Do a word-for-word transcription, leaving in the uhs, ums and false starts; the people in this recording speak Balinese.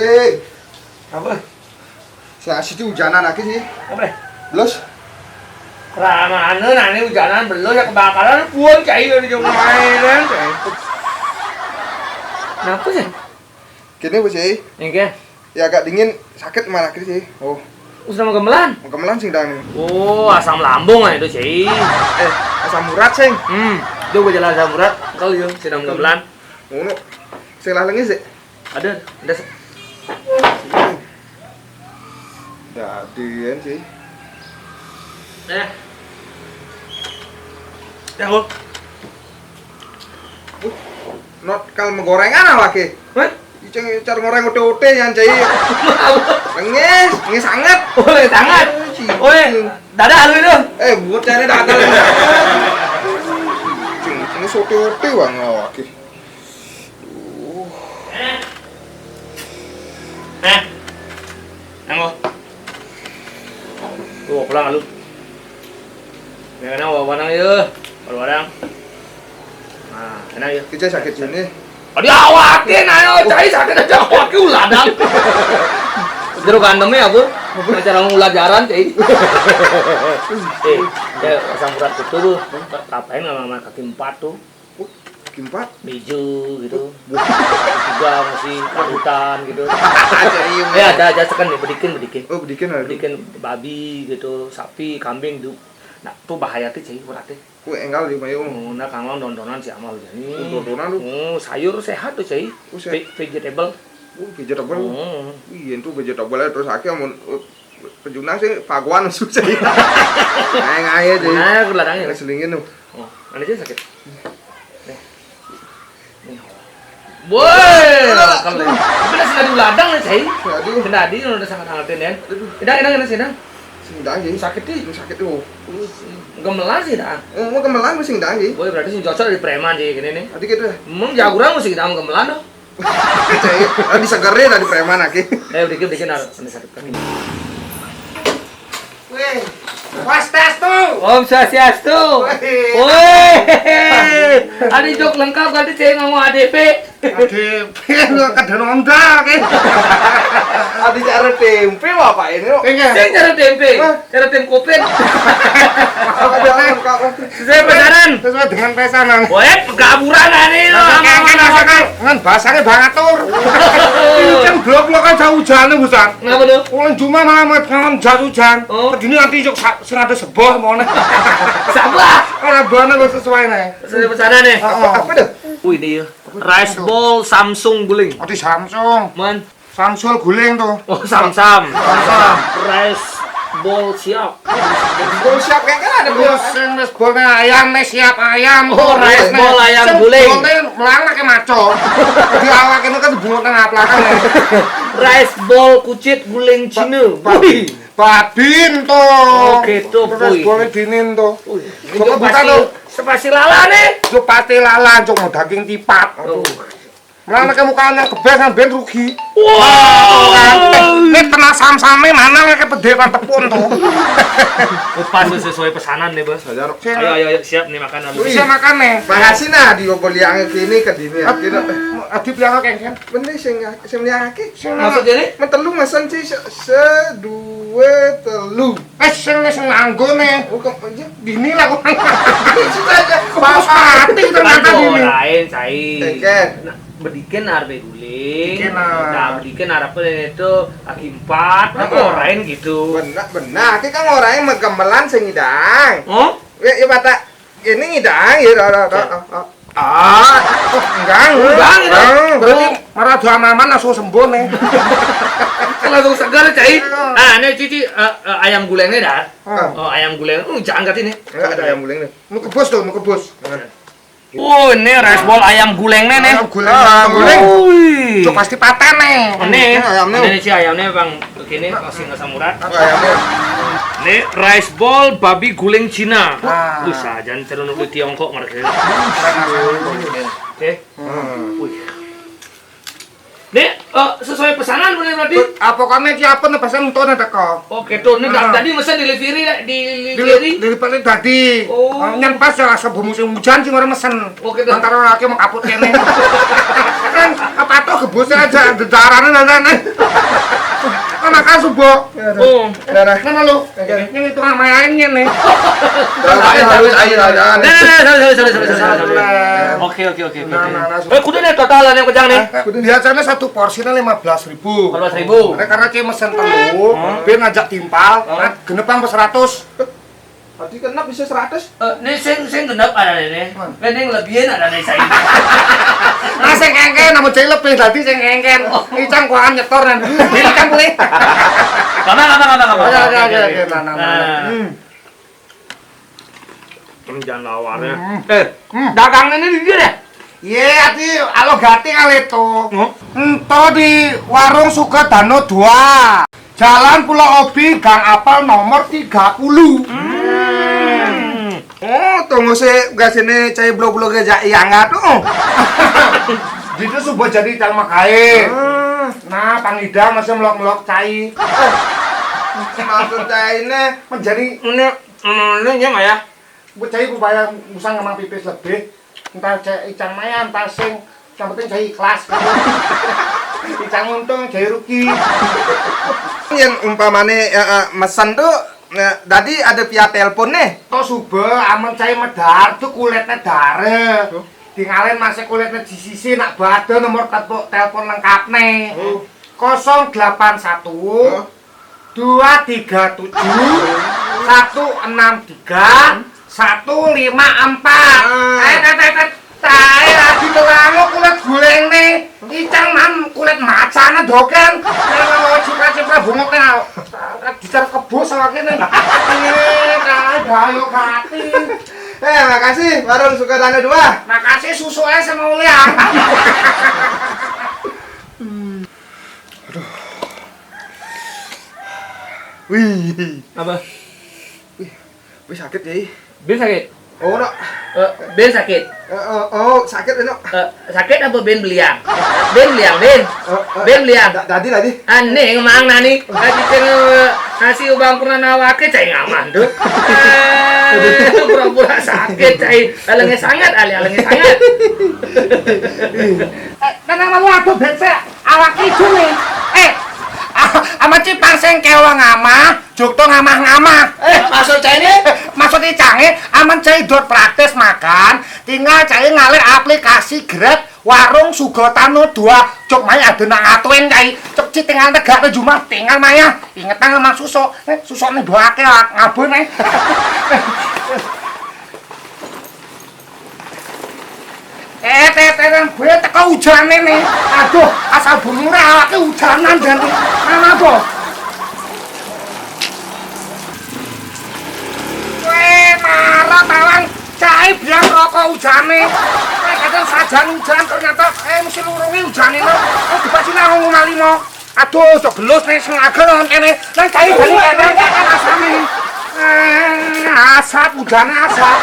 Eh, apa? Sing asik iki ujanan akeh sih. Apa? Belus. Ramane nane ujanan belus ya kebakaran pun cai dari jauh main kan. Kenapa sih? Kene apa sih? Ini ya agak dingin, sakit malah kene sih. Oh. Wis nang gemelan? Gemelan sing ndang. Oh, asam lambung ae to, Ci. Eh, asam urat sing. Hmm, do gua jalan asam urat. Kalau yo sedang gemelan. Ngono. Sing lah lengi sih. Ada, ada. Dadian sih. Eh. Ya, Bu. Uh, not kal menggorengan apa ke? Hah? Iceng cara goreng ote-ote yang cai. Nges, nges sangat. Oleh sangat. Oe, dada lu itu. Eh, buat cari dada. Cing, ini sote-ote bang awake. Eh. Nang. Tuh, pulang lu. Ya, nang, bawa nang, ya. Bawa nang. Nah, enak ya. Kita sakit sini. Aduh, awakin, ayo, cai sakit aja, awakin uladang. Jero gandeme aku, acara ngulajaran, cai. Eh, ya, asam urat itu tuh, ngapain sama kaki empat tuh? Oh, kaki empat? Meja gitu. Kaki tiga masih parutan gitu. Serius, ya, ya? Ada aja sekan nih, bedikin, bedikin. Oh, bedikin ada. Bedikin babi gitu, sapi, kambing, du. Nah, tuh bahaya tuh, cai, uratnya. Kuwi enggal di mayu. Oh, nah, kang dondonan sih amal jani. Oh, dondonan lu. Oh, sayur sehat tuh, cai. Oh, sehat. Ve-, vegetable. Oh, vegetable. Hmm. Iya, itu vegetable aja terus akeh amun, eh, pejuna sih paguan susah. Ayo, ayo, cai. Nah, aku ladang ya. Selingin tuh. Oh, mana sih sakit? Nih. Nih. Woi, kalau tapi dah sudah diuladang nih, cai. Aduh. Kena adi, udah sangat hangatin, ya. Aduh. Enak, enak, enak sih, enak. Sing ndang, Ji. Sakit, Ji. Sing sakit, oh. Gemelan sih, dah. Oh, mau gemelan sing ndang, Ji. Woi, berarti sing cocok di preman, Ji, gini nih. Tadi gitu. Emang jaguran mesti kita mau gemelan, dong. Cai, ah, disegerin tadi preman, aki. Eh, dikit, dikit, nar. Ini sakit kaki. Weh, Swastiastu. Om Swastiastu. Weh. Woi. Ada jok lengkap, ganti cai ngomong A D P. Aduh, piye kok kadang ondal ki? Ada cara tempe apa ini kok? Iya. Sing cara tempe, hah? Cara tempe kopin. Apa jalan kok? Sesuai pesanan. Sesuai dengan pesanan. Woi, pegaburan ani lo. Kan kan kan kan bahasane bangatur. Kan blok-blok kan jauh jane busan. Kenapa tuh? Wong cuma malah mau kan jauh hujan. Oh. Tadine nanti jok sa-, sing ada seboh mau nih. Sabar. Ora bana kok sesuai nih. Sesuai pesanan nih. Heeh. Apa tuh? Wih, dia. Rice ball Samsung guling. Oh, di Samsung. Man. Samsul guling tuh. Oh, Samsam. Samsam. Rice ball siap. Ball siap kayak kan ada ball. Terus sing rice ball-nya ayam nih, siap ayam. Oh, tuh, rice ball ayam guling. Ball-nya melang pakai maco. Di awak itu kan bungut tengah belakang nih. Rice ball kucit guling Cina. Wih. Babin tuh. Oke, tuh, terus wih. Ball-nya dinin tuh. Wih. Coba buka tuh. Spasi lala nih. Cuk pate lala, cuk mau daging tipat. Aduh. Aduh. Mulane kamu kan yang kebes sampean rugi. Wah. Nek kena sam-same mana ngeke pede kan tepun to. Oh, pas sesuai pesanan nih, Bos. Ayo, ayo, ayo, siap nih makan. Wih. Bisa makan nih. Makasih nah di obol yang kene ke dini. Adip yang kengken. Bener sing sing liake. Maksudnya nih? Men telu mesen sih se, se dua telu. Eh, sing sing nganggo nih. Oh, kok aja. Dini lah kok. Sudah aja. Bapak mati ternyata dini. Lain, cai. Tengken. Nah, bedikin arep guling. Bedikin, nah. Nah, bedikin arep itu kaki empat. Nah, heeh. Orain gitu. Benar, benar. Ki kan orain menggemelan sing ngidang. Oh? Ya, ya, Batak. Ini ngidang ya, ora, ora, ora. Ah, enggak, enggak, enggak. Berarti marah dua maman langsung sembuh nih. Langsung segar, cai. Iya. Nah, ini cici, eh, eh, ayam gulengnya dah. Oh. Oh, ayam guleng. Uh, jangan kat ini. Enggak ada ayam guleng nih. Mau kebus tuh, mau kebus. Oh, ini rice ball ayam guleng nih, nih. Ayam guleng. Ah, guleng. Wih. Cuk, pasti patah nih. Oh, ini. Ini ayamnya. Ini sih ayamnya, Bang. Begini, masih nggak samurat. Apa ayamnya? Ini rice ball babi guling Cina. Ah. Wih, sajan terus nunggu Tiongkok mereka. Oke. Hmm. Wih. Ini, eh, sesuai pesanan, bener berarti. Ah, pokoknya iki apa nih pesan untuk nih teko. Oh, gitu. Ini da- Ah. Tadi mesen delivery, Deli- delivery. Delivery tadi. Oh. Ah, nyen pas ya sebelum musim hujan sih orang mesen. Oh, gitu. Antara lagi mau kaput kene. Kan apa tuh gebus aja dedarannya dan lain-lain. Kan makan subuh. Oh. Nah, nah. Kan lo. Ini itu main nih. Nah, nah, nah, sorry, sorry, sorry, sorry, sorry, sorry. Oke, oke, oke, oke. Nah, nah, nah, Eh, kudu nih totalan yang pejang nih. Kudu biasanya satu porsinya lima belas ribu. Lima belas ribu. Karena, karena cewek mesen telu, Hmm. ben ngajak timpal, Hmm. nah, genep pas seratus. Tadi genep bisa seratus. Eh, ini sing sing genep ada ini. Hmm. Kan yang lebihin ada nih saya. Nah, sing engken namun cewek lebih tadi sing engken. Oh. Icang kuangan nyetor dan beli kan boleh. Gampang, gampang, gampang, gampang. Oke, oke, oke, oke. Nah, nah, nah, nah. Nah. Hmm. Jangan lawarnya. Hmm. Eh, Hmm. Dagang ini di dia deh. Iya, ati alo gati kali itu. Hmm? Ento di warung Sugadano dua. Jalan Pulau Obi, Gang Apel nomor tiga puluh. Hmm. Oh, tunggu sih, gak sini cai blok-blok aja iya nggak tuh. Gitu subuh jadi cang makae. Ah. Nah, pangidang masih melok-melok cai. Maksud cai ini menjadi ini, ini ya nggak ya? Bu cai bu bayar musang ngemang pipis lebih. Entah cai icang maya, entah sing, yang penting cai ikhlas. Icang untung, cai rugi. Yang umpamane eh, eh, mesen tuh, eh, tadi ada via telepon nih. Kok subuh, amun cai medar tuh kulitnya dare. Tuh. Tinggalin masih kulitnya di sisi, nak bada nomor telepon, telepon lengkap nih. Oh. Kosong delapan satu, Hah? dua tiga tujuh, satu enam tiga, satu lima empat. Ah. Eh, eh, eh, eh, tae lagi telango kulit guleng nih. Icang man kulit macana doken. Kalau cipra-cipra bungoknya. Dicar kebus sama kene. Eh, tae bayo gati. Eh, makasih, warung Sukadana dua. Makasih susu aja sama ulian. Wih. Apa? Wih, wih sakit ya. Ih. Ben sakit? Oh, no. Eh, ben sakit. Eh, oh, oh, sakit no. Eh, sakit apa ben beliang? Ben beliang, ben. Eh, eh, Ben beliang. Da- tadi tadi. Aneh ngemang nani. Tadi kan eh, nasi ubang pernah nawake cai ngaman tuh. Eh, pura-pura sakit cai. Alenge sangat, ale alenge sangat. Eh, tenang malu aku becek. Awak ijo nih. Eh, ah, ama cipang sing kewa ngamah, jukto ngamah-ngamah. Eh, maksud cai ini? Maksud icange, aman cai dot praktis makan, tinggal cai ngalir aplikasi Grab warung Sugotano dua. Cuk mai ada nang atuen cai. Cuk ci tinggal tegak ke jumah, tinggal maya. Inget nang emang susuk. Eh, susuk nih doake ngabun eh. Eh, tetenan gue teko ujane nih. Aduh, asal bumure awake ujanan dan mana apa? Kowe marah tawang cai biang rokok ujane. Kowe kadang sajan ujan ternyata eh mesti lurungi ujane lo. Kok dipasina ngomong limo. Aduh, cok gelus nih sing agel nang kene. Nang cai bali kene kan asame. Eh, asap ujane asap.